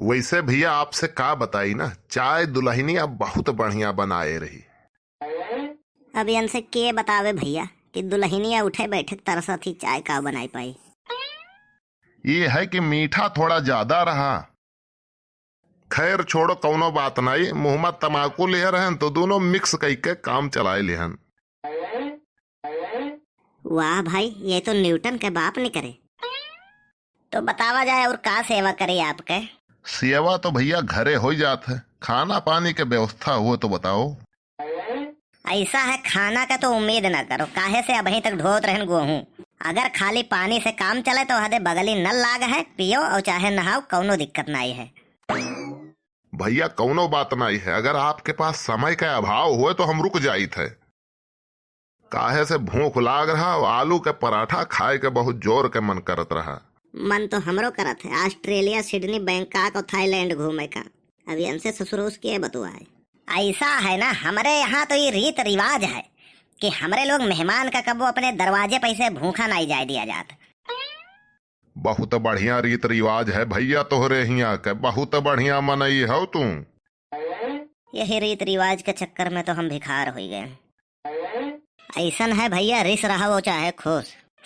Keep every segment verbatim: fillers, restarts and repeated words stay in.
वैसे भैया, आपसे का बताई ना, चाय दुलहिनिया बहुत बढ़िया बनाए रही। अब इनसे के बतावे भैया कि दुलहिनिया उठे बैठे क तरसत ही, चाय का बनाई पाई। ये है कि मीठा थोड़ा ज्यादा रहा। खैर छोड़ो, कौनो बात नाई। मुँह मा तमाकू लिहे रहन तो दोनों mix कइके काम चलाए लिहन। वाह भाई, ये तो न्यूटन के बाप निकरे। तो बतावा जाए, और का सेवा करे आपके? सेवा तो भैया घरे होइ जात है, खाना पानी के व्यवस्था हुए तो बताओ। ऐसा है, खाना का तो उम्मीद ना करो, काहे से अबहीं तक ढोत रहन गोहूँ। अगर खाली पानी से काम चले तो हदे बगली नल लाग है, पियो और चाहे नहाओ, कौनो दिक्कत नाई है। भैया कौनो बात नाई है, अगर आपके पास समय का अभाव हुए तो हम रुक जाइत है, काहे से भूख लाग रहा और आलू के पराठा खाए के बहुत जोर के मन करत रहा। मन तो हमरो करत है, ऑस्ट्रेलिया, सिडनी, बैंकॉक और थाईलैंड घूमे का। अब इनसे ससुरोस के बतुआए। ऐसा है ना, हमरे यहाँ तो ये रीत रिवाज है कि हमरे लोग मेहमान का कबो अपने दरवाजे पे से भूखा नाई जाए दिया जात। बहुत बढ़िया रीत रिवाज है भैया तोहरे हियाँ के, बहुत बढ़िया मनई हौ तू। यही रीत रिवाज के चक्कर में तो हम भिखार होइ गए। ऐसन है भैया, रिस रहो चाहे खुश,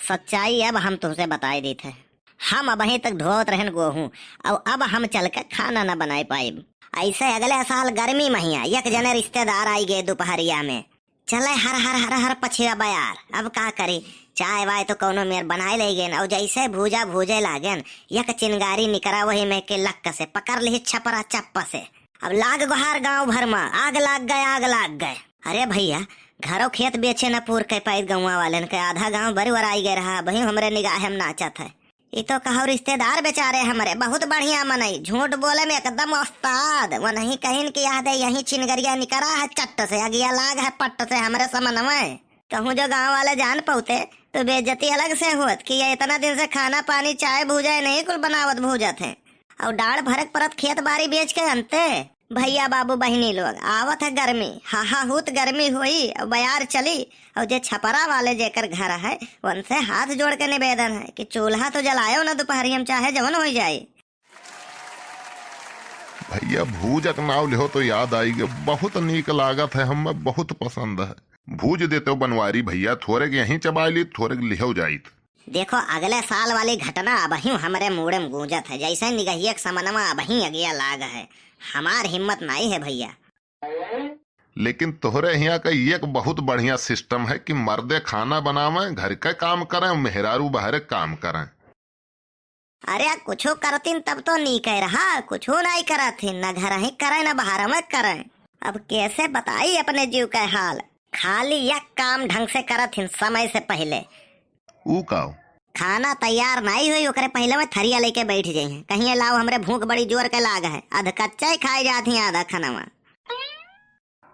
सच्चाई अब हम तुहसे बताए देत है। हम अबहीं तक ढोत रहन गोहूँ, और अब हम चल के खाना न बनाए पाइब। ऐसे अगले साल गर्मी महिया एक जने रिश्तेदार आई गए दोपहरिया में, चले हर हर हर हर पछिया बयार। अब का करी, चाय वाय तो कौनो मेर बनाए ले गेन, और जैसे भूजा भूजे लागेन, एक चिनगारी निकरा वही में के लक्क से पकड़ लिही छपरा चप्प से। अब लाग गोहार गांव भर मा, आग लाग गए, आग लाग गए। अरे भैया, घरो खेत बेचे न पूर के पाइत गौवा वालन के, आधा गांव बरिवर आई गए रहा, वही हमरे निगाह में नाचत है। ई तो कहो रिश्तेदार बेचारे हमरे, बहुत बढ़िया मनई, झूठ बोले में एकदम उस्ताद। वो नहीं कहिन कि यह दे यही चिनगरिया निकरा है चट्ट से, अगिया लाग है पट्ट से हमरे समनवे। कहूँ जो गाँव वाले जान पौते तो बेइज्जती अलग से होत कि ये इतना दिन से खाना पानी चाय भूजा नहीं कुल बनावत भूजत है, और डाड़ भरक परत खेत बारी बेच के अंते। भैया बाबू बहिनी लोग, आवत है गर्मी, हाहाहूत गर्मी होई और बयार चली, और जे छपरा वाले जेकर घर है, उनसे हाथ जोड़ के निवेदन है कि चूल्हा तो जलायो ना दोपहरिया में, चाहे जवन होइ जाए। भैया भूजक नाव लिहो तो याद आई गयो, बहुत नीक लागत है, हमें बहुत पसंद है। भूज देते हो बनवारी भैया, थोरे के यहीं चबाई ली, थोरे के लिहो जाइत। देखो, अगले साल वाली घटना अबहिं हमरे मूड़े में गूंजत है, जैसे निगहिया के समनवा अबहिं अगिया लाग है। हमार हिम्मत नाई है भैया। लेकिन तोहरे हियाँ का एक बहुत बढ़िया system है कि मर्दे खाना बनावे, घर का काम करें, मेहरारू बाहरे काम करें। अरे, कुछो करतीन तब तो नीक है रहा, कुछो नाई करत ही, न घर ही करें, न बाहर में करें। अब कैसे बताई अपने जीव का हाल, खाली एक काम ढंग से करत ही समय से पहले। ऊ काओ? खाना तैयार नाई होई, ओकरे पहिले में थरिया लेके बैठ जाई हैं। कहिए, "लाओ, हमरे भूख बड़ी जोर के लाग है।" अधकच्चा ही खाए जात ही आधा खानवा।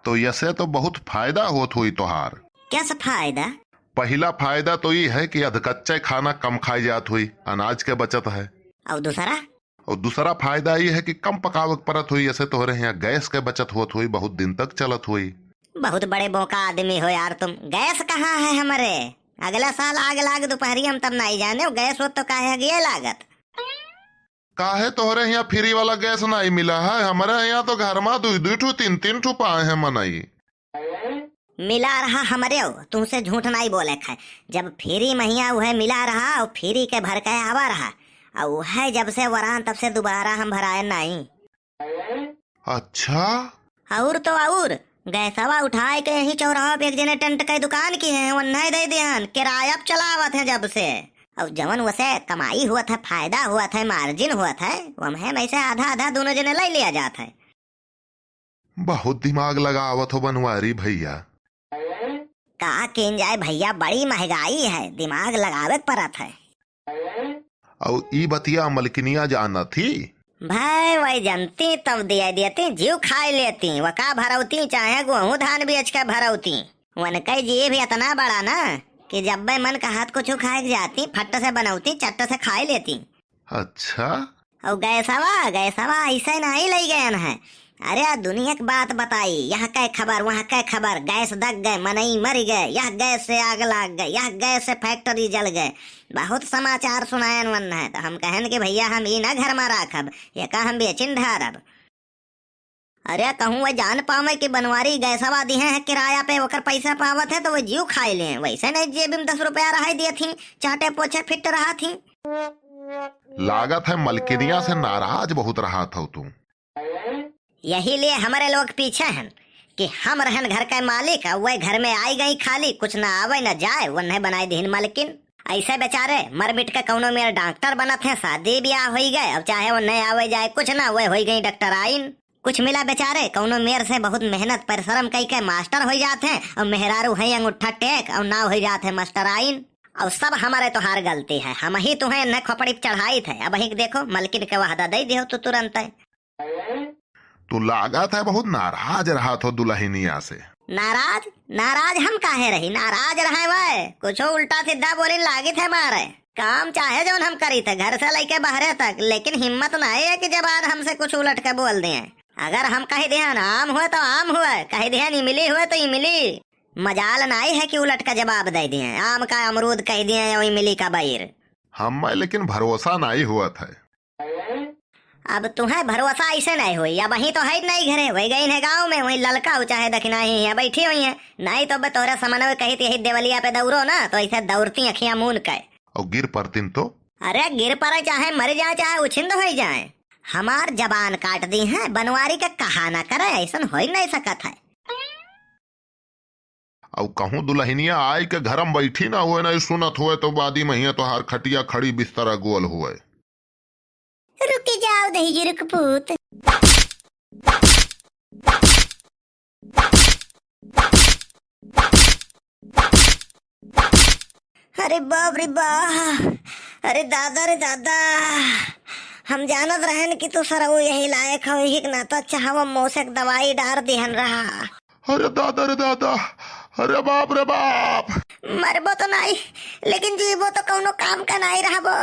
तो यसे तो बहुत फायदा होत होई तोहार। कैसे फायदा? पहिला फायदा तो ई है कि अधकच्चा खाना कम खाए जात होई, अनाज के बचत है। और दूसरा? और दूसरा फायदा ई है कि कम पकावे के परत होई, यसे तोहरे यहाँ गैस के बचत होत होई, बहुत दिन तक चलत होई। बहुत बड़े बोका आदमी हो यार तुम। गैस कहाँ है हमरे? अगला साल आग लाग दोपहरिया में तब नाई जाने, गैस हो तो काहे अगिए लागत? काहे तोहरे यहाँ free वाला गैस नाई मिला है? हमरे यहाँ तो घर मा दुई दुई ठू, तीन तीन ठू पाए हैं मनई। मिला रहा हमरे, तुमसे झूठ नाई बोले खाए। जब free महिया उहे मिला रहा और free के भर के आवा रहा, और उहे जब से वरान तब से दोबारा हम भराए नाई। अच्छा? और तो और, गैसवा उठाए के यहीं चौराहा पे एक जने टेंट के दुकान की है, वन्ने दे दिहन, किराया पे चलावत है जब से। और जवन वसे कमाई हुआ था, फायदा हुआ था, margin हुआ था, वम्हे में से आधा आधा दोनों जने ले लिया जात है। बहुत दिमाग लगावत हो बनवारी भैया। का कीन जाए भैया, बड़ी महंगाई है, दिमाग लगावे के परत है। और ई बतिया मलकिनिया जानत ही? भाई, वही जनती तब दिया देती, जीव खाए लेती, वो का भरौती, चाहे गेहूं धान बेच के भरौती। उनके जीव भी इतना बड़ा ना कि जब भी मन कहत कुछ खाए के जाती, फट से बनौती, चट से खाए लेती। अच्छा। और गैसवा, गैसवा ऐसे नहीं ले गए हैं, अरे दुनिया के बात बताई, यह कै खबर, वह कै खबर, गैस दग गए, मनई मर गए, यह गैस से आग लाग गए, यह गैस से फैक्ट्री जल गए। बहुत समाचार सुनायन वन है, तो हम कहन कि भैया हम ई ना घर में राखब, ये का हम बेचिन ढारब। अरे कहूँ वह जान पावे कि बनवारी गैसवा दिहे हैं किराया पे, ओकर पैसा पावत है तो वो जीव खाए ले, वैसे नहीं जेब में दस रुपया रहाई दिए थी, चाटे पोछे फिट रहा थी। लागत है मलकिनिया से नाराज बहुत रहा था तू। यही लिए हमरे लोग पीछे हन कि हम रहन घर के मालिक, और वह घर में आई गई खाली, कुछ ना आवे ना जाए, वन्हे बनाए दिहिन मलकिन। ऐसे बेचारे मर मिट के कौनो मेर डॉक्टर बनत हैं, शादी ब्याह होई गए, अब चाहे वन्हे आवे जाए कुछ ना, वह होई गई डॉक्टर आइन। कुछ मिला बेचारे कौनो मेर से बहुत मेहनत परिश्रम कई के मास्टर होई जात हैं, और मेहरारू है अंगूठा टेक और नाव होई जात है मास्टर आइन। और सब हमारे तोहार गलती है, हम ही तुम्हें इन्हें खोपड़ी पे चढ़ाई थे। अब ही देखो मलकिन के वादा दे दियो तू तुरंत है। तू लागत है बहुत नाराज रहा थो दुल्हनिया से। नाराज? नाराज हम काहे रही? नाराज रहे वह, कुछ उल्टा सीधा बोलिन लागित है मारे। काम चाहे जौन हम करी थे, घर से लेके बाहरे तक, लेकिन हिम्मत नहीं है कि जबान हमसे कुछ उलट के बोल दें। अगर हम कह दिहन आम हुए तो आम हुए, कह दिहन इमली हुए तो इमली। मजाल नहीं है कि उलट का जवाब दे दिए, आम का अमरूद कह दिए और इमली का बैर। हमें लेकिन भरोसा नहीं हुआ था। अब तुम्हें भरोसा ऐसे नहीं हुई, अब वहीं तो है नहीं घरे, वही गई है गाँव में, वहीं ललका हो चाहे दखिना ही है, बैठी हुई है। नहीं तो अब तोहरा समनवे कही थी यही देवलिया पे दौड़ो ना, तो ऐसे दौड़ती अखियां मून के। और गिर पड़तीन तो? अरे गिर पड़े चाहे मर जाए चाहे उछिंद हो जाए, हमार जबान काट दी है, बनवारी के कहा ना करे, ऐसन हो ही नहीं सकत है। और कहूँ दुल्हनिया आए के घर में बैठी ना हुए, नहीं सुनत हुए तो बादी महिया तोहार खटिया खड़ी बिस्तर गोल हुए। रुक जाओ दहिजरू के पूत। अरे बाप रे बाप, अरे दादा रे दादा, हम जानत रहन कि तू सरऊ यही लायक हो, यही के नाता अच्छा हवा मोसे के दवाई डार दिहन रहा। अरे दादा रे दादा, अरे बाप रे बाप। मरबो तो नहीं, लेकिन जीबो तो कौनो काम का नहीं रहबो।